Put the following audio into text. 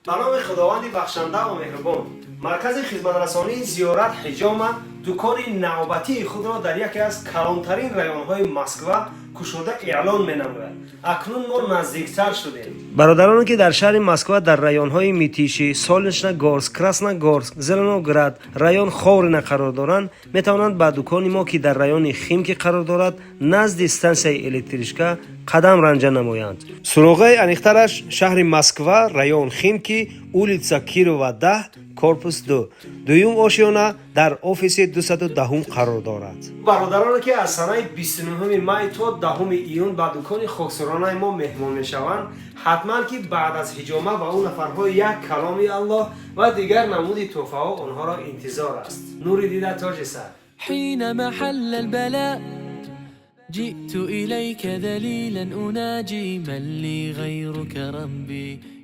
Ба номи Худованди бахшанда ва меҳрубон. Маркази хизматрасонии «Зиёрат Ҳиҷома» дукони навбатии худро дар яке аз калонтарин районҳои Москва кушода эълон менамояд. Акнун мо наздиктар шудем. Бародароне, ки дар шаҳри Москва, дар районҳои Мытищи, Солнечногорск, Красногорск, Зеленоград, район Ховрино қарор доранд, метавонанд ба дукони мо, ки дар райони Химки қарор дорад, назди стансияи электричка, қадам ранҷа намоянд. Суроғаи аниқтараш: шаҳри Москва, район Химки, улица Кирова, 10, корпус 2, дуюм ошёна, дар офиси 210 қарор дорад. Бародароне, ки аз санаи 29 май то 10 июн ба дукони хоксоронаи мо меҳмон мешаванд, ҳатман ки баъд аз ҳиҷома ба он нафарҳо як каломи Аллоҳ ва дигар намуди тӯҳфаҳо онҳоро интизор аст. Нури дида, тоҷи сар. حينما حل البلاء جئت إليك ذليلا أناجي، من لي غيرك ربي؟